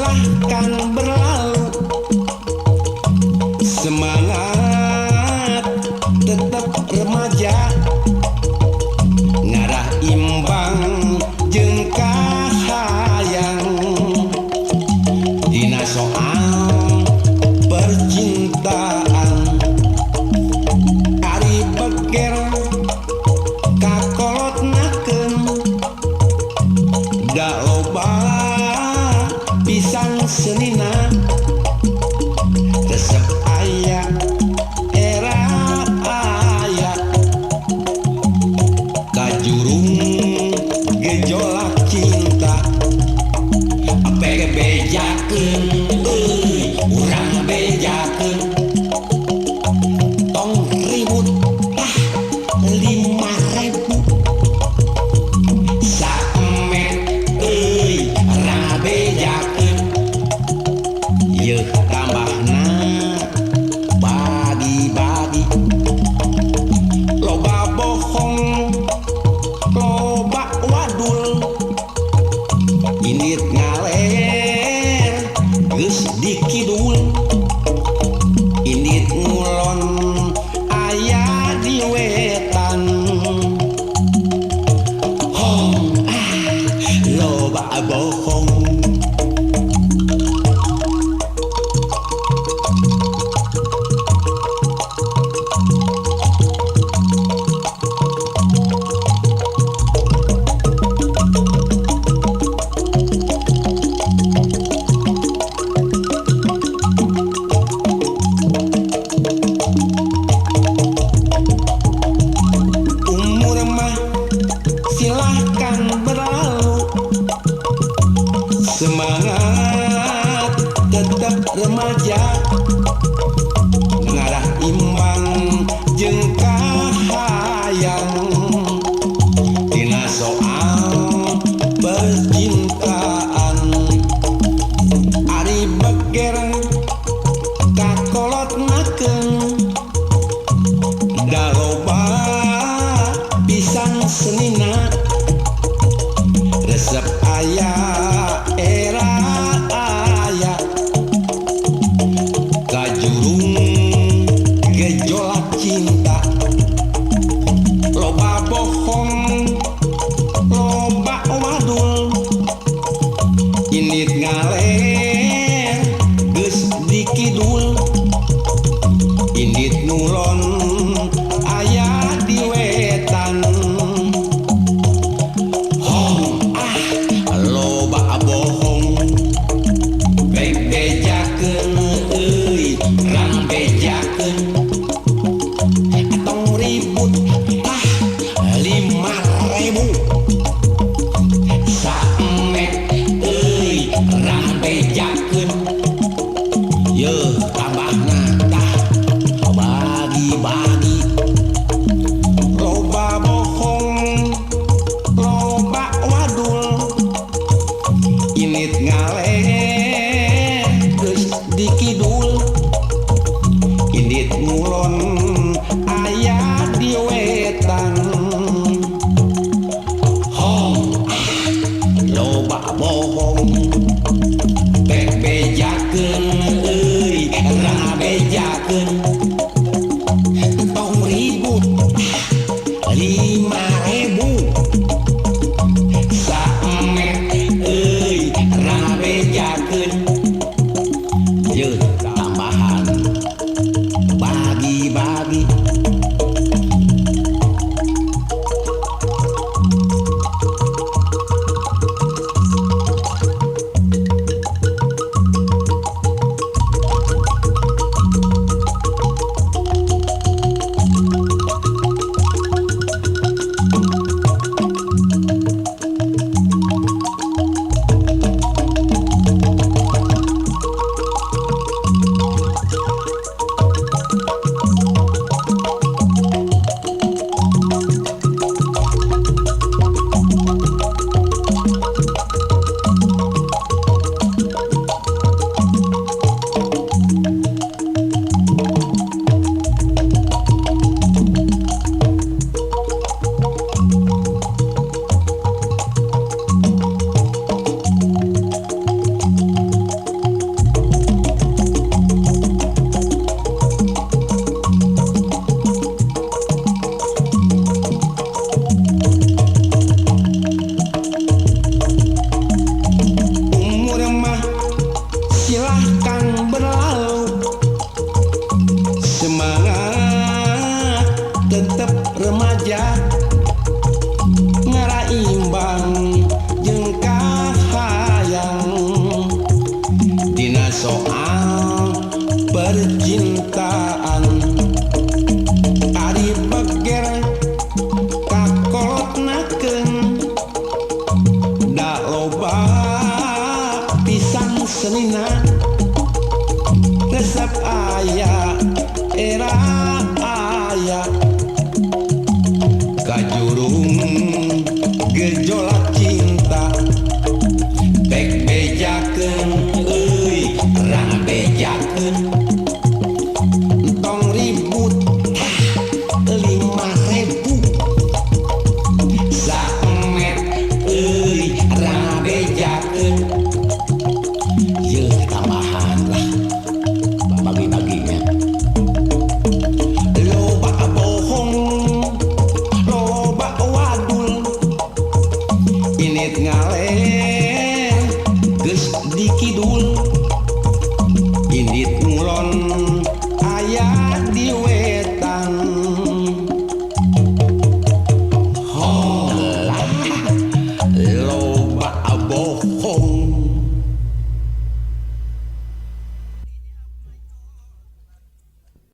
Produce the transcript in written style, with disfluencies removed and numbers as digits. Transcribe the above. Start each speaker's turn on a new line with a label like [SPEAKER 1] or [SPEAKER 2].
[SPEAKER 1] Silahkan berlalu. Semangat tetap remaja. Ngarah imbang jeung kahayang. Dina soal percintaan, ari beger kakolot nakeun. Da loba pisan senina. Resep aya era aya. Kajurung gejolak cinta. Bejakeun euy, urang bejakeun. Tong ribut, tah 5.000. Saemek euy, bejakeun. Yeuh tambahna bagi-bagi. Loba bohong, loba wadul. Indit ngaler geus di kidul. Indit ngulon aya di wetan. Hong ah, loba bohong. Umur mah silahkan berlalu. Semangat tetap remaja. Ngarah imbang jeung kahayang. Dina soal percintaan, ari beger kakolot nakeun. Da loba pisan senina. Resep aya era aya. Kajurung gejolak cinta. Loba bohong, loba wadul. Indit ngaler geus di kidul. Indit ngulon aya di wetan. Hong ah, loba bohong. Bejakeun euy, rang bejakeun. Tong ribut, tah 5.000. Saemek euy, rang bejakeun. Yeuh tambahna tah bagi-bagi. Loba bohong, loba wadul. Indit ngaler geus di kidul. Indit ngulon aya di wetan. Hong ah, loba bohong. Bejakeun euy, bejakeun. Tong ribut, ah, 5.000. Saemek euy, bejakeun. Senina resep aya era aya.